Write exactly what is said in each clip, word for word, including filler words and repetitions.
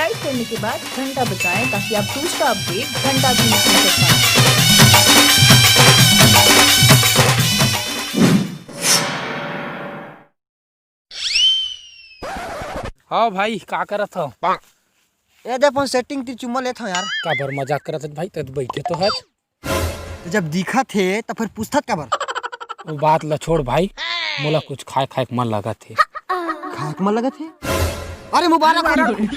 Subscribe करने के बाद घंटा बजाएं, ताकि आप दूसरा अपडेट घंटा भी नहीं छूट पाए। हाँ भाई, का करत हव? ए दे अपन सेटिंग ती चुम्मा लेत हव यार। काबर मजाक करत हस भाई, तैं बइठे तो हस। त जब दिखत हे त फेर पूछथस काबर? वो बात ला छोड़ भाई, मोला कुछ खाए खाए के मन लगत हे। खाए के मन लगत हे? अरे मुबारक हो,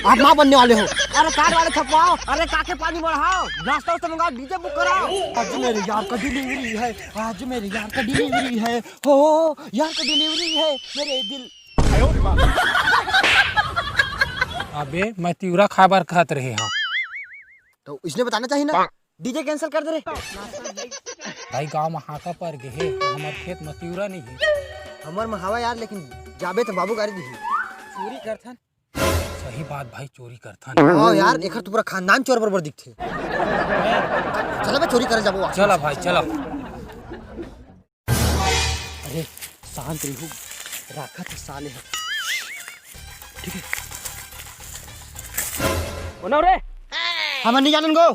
आप माँ बनने वाले हो। अरे कार्ड वाले छपवाओ, अरे काके पानी बढ़ाओ, नाश्ता वास्ता मंगाओ, डीजे बुक कराओ। आज मेरे यार का डिलीवरी है, आज मेरे यार का डिलीवरी है, हो यार का डिलीवरी है मेरे दिल। अबे मैं तिवरा खाए बर कहत रहे हंव। तो इसने बताना चाहिए ना, डीजे कैंसिल कर दे रे। भाई गांव में हाका पर गे हे, हमर खेत में तिवरा नहीं हे। हमर में हवा यार, लेकिन जाबे तो बाबू गाड़ी दी। चोरी करथन। सही बात भाई, चोरी करथन। हाँ यार, एकर तो पूरा खानदान चोर बरोबर दिखथे। चला बे, चोरी करे जाबो। चला भाई, चला। अरे शांत रहू, राखत हे साले ह। ठीक है। कोन रे? हमन नहीं जानन गो।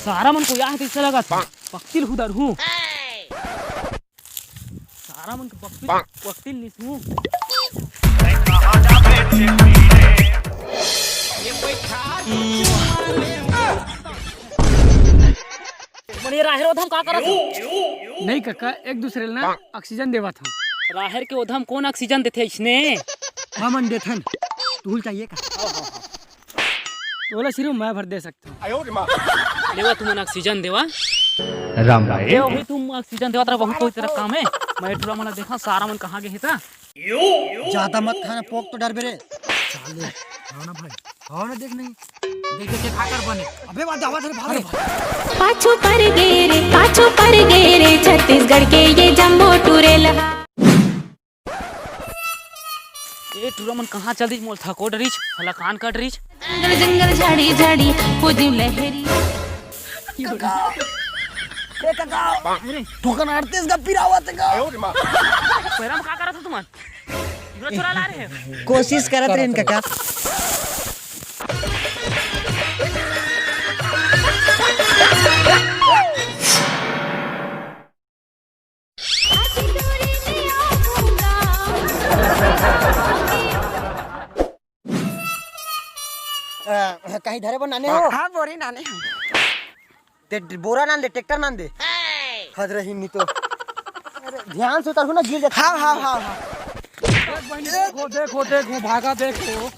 सारा मन को यहाँ कैसे लगा था? पक्तिल हुदर हूँ। सारा मन के पक्तिल पक्तिल निसू। मन ये राहेर ओधम का करत हो? नहीं कका, एक दूसरे ला ना ऑक्सीजन देवत हम। राहेर के ओधम कौन ऑक्सीजन देथे इसने? हमन देथन। तूल चाहिए का? तोला सिर्फ मैं भर दे सकता हूँ। देवा तुमन ऑक्सीजन देवा। राम भाई। देवा भाई तुम ऑक्सीजन देवा, तेरा बहुत कोई तेरा काम है। मैं टूरा मन देखा सारा मन कहाँ गए हे ता? ज्यादा मत खाना, पोक तो डर बेरे। साले, खाओ ना भाई, खाओ ना, देख नहीं। देख देख के खाकर बने। अबे बात आवाज रे भाग। पाछू पर गे रे, पाछू पर गे रे, छत्तीसगढ़ के ये जम्मो टूरे लहा। ए टूरा मन कहाँ चल दिस? मोल थको डरिस, हला कान कट रिस। जंगल जंगल झाड़ी झाड़ी, हो जीव लहरी। ए काका, ठोकन आरतीस का पिरावत का। पैरा में का करत हो तुमन? इबरा चोरा ला रहे हो। कोशिश करत रहे इनका का। अ, कहीं धरे बर नाने हो? हाँ बोरी नाने हो। ते बोरा नान दे, ट्रैक्टर नान दे। हद रही नहीं तो। अरे, ध्यान से उतारू ना, गिर जाता। हाँ हाँ हाँ हाँ। देखो देखो देखो, भागा देखो।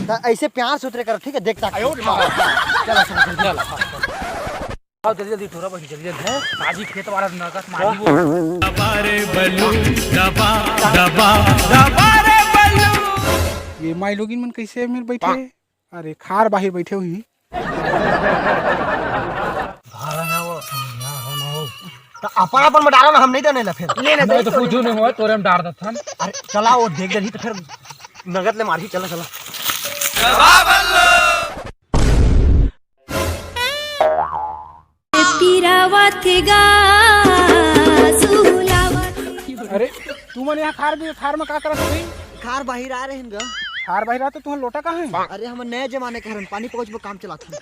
त ऐसे प्यार से उतरे कर, ठीक है? देखता। चलो, चलो, चलो, चलो। आओ जल्दी जल्दी, थोड़ा बहुत जल्दी जल्दी। ताजी खेत वाला नगद मारी वो। दबा रे बल्लू, दबा, दबा, दबा रे बल्लू। ये माई लोगिन मन कैसे मेर बैठे? अरे खार बाहिर बैठे हुई। भारा ना वो, ना हो, ना हो। त अपन अपन में डालो ना, हम नहीं देने ला फिर। ले ना, मैं तो कुछ नहीं हुआ, तोरे में डाल देथन। अरे चला, वो देख देही तो फिर नगद ले मारही, चला चला। पिरावत गा सुलावत। अरे तुमन यहाँ खार भी, खार में का करत हो भाई? खार बाहिर आ रहे हैं गा। खार बाहिर आते तुमन लोटा कहाँ है? अरे हम नए जमाने के हरन, पानी पहुँच में काम चलाथन।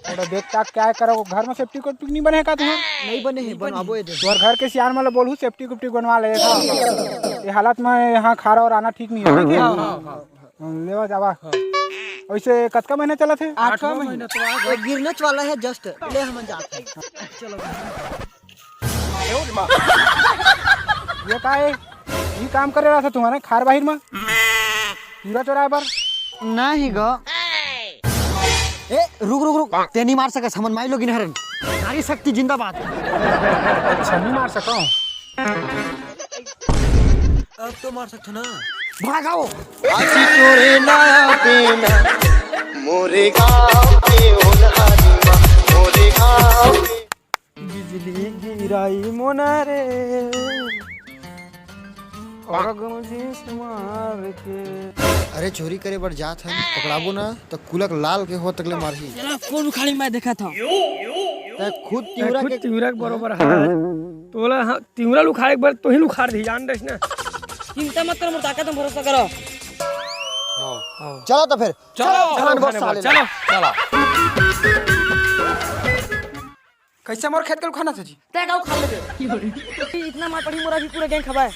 थोड़ा देख ताक क्या करो, घर में सेफ्टी को नहीं बने का तुम्हार? नहीं बने हैं, बनवाबो ये दे। तुम्हार घर के सियान मन ला बोलहू सेफ्टी कुफ्टी बनवा ले। ये हालत में यहाँ खार और आना ठीक नहीं है, ठीक है? लेवा जावा। वैसे कतका महीना चलत हे? आठवां महीना। ये गिरने वाला है just, ले हमन जात हैं। चलो। ये का है? ये काम करे रहा था तुम्हारे खार बाहिर में? हीरा चोराए बर? नहीं गो। ए, रुक रुक रुक, ते नहीं मार सकस, हमन माई लोगिन हरन। नारी शक्ति जिंदाबाद। अच्छा, नहीं मार सका। अब तो मार सकते ना। भागाओ। आज तोरे ना देना मोरे गाँव के होनहारी माँ, मोरे गाँव के। बिजली गिराई मोना रे, और गमजीस मार के। अरे चोरी करे बर जात हन, पकड़ाबो ना त कुलक लाल के हो तकले मारही। चला कौन उखाड़ी, मैं देखा था। तै खुद तिवरा खुद के तिवरा के बरोबर है। तोला हाँ, तिवरा ल उखाड़े के बर तोही ल उखाड़ दी, जान रहिस ना। चिंता मत करो, मोर ताकत में भरोसा करो। चलो तो फिर। चलो, चलो, चलो, खाने बहुत चलो, साले चलो, चलो। कैसे मोर खेत के उखाना था जी? तै का उखाड़ लेबे? इतना मार पड़ी मोरा भी पूरा गैंग खबाय।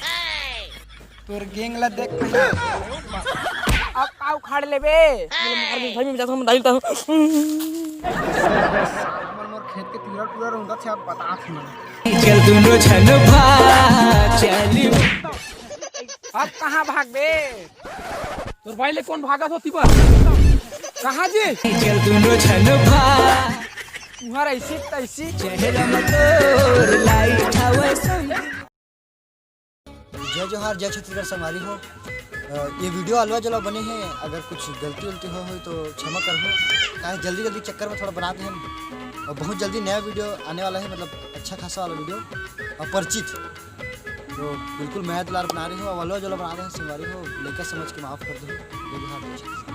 तोर गैंग ला देख के। अब का उखाड़ लेबे? मार दे भाई, मैं जाता हूँ, डालता हूँ। मोर, मोर खेत के तीरा टूरा रहूंगा, छे अब बता थी मैं। चल दोनों झन भाग चली। अब कहाँ भागबे? तोर भाई ले कोन भागत होती बा? कहाँ जी? चल दोनों झन भाग। तुहर ऐसी तैसी। चेहरा में तोर लाइट हवे संग। जय जोहार, जय छत्तीसगढ़ संगवारी हो। अ, ये वीडियो अलवा जलवा बने हे, अगर कुछ गलती उलती हो, हो तो क्षमा करहु। काहे जल्दी जल्दी चक्कर में थोड़ा बनाते हैं, और बहुत जल्दी नया वीडियो आने वाला है, मतलब अच्छा खासा वाला वीडियो। और परिचित तो बिल्कुल मया दुलार बना रहे हो, और अलवा जलवा बना रहे हो संगवारी हो, लइका समझ के माफ कर दो। जय जोहार, जय छत्तीसगढ़।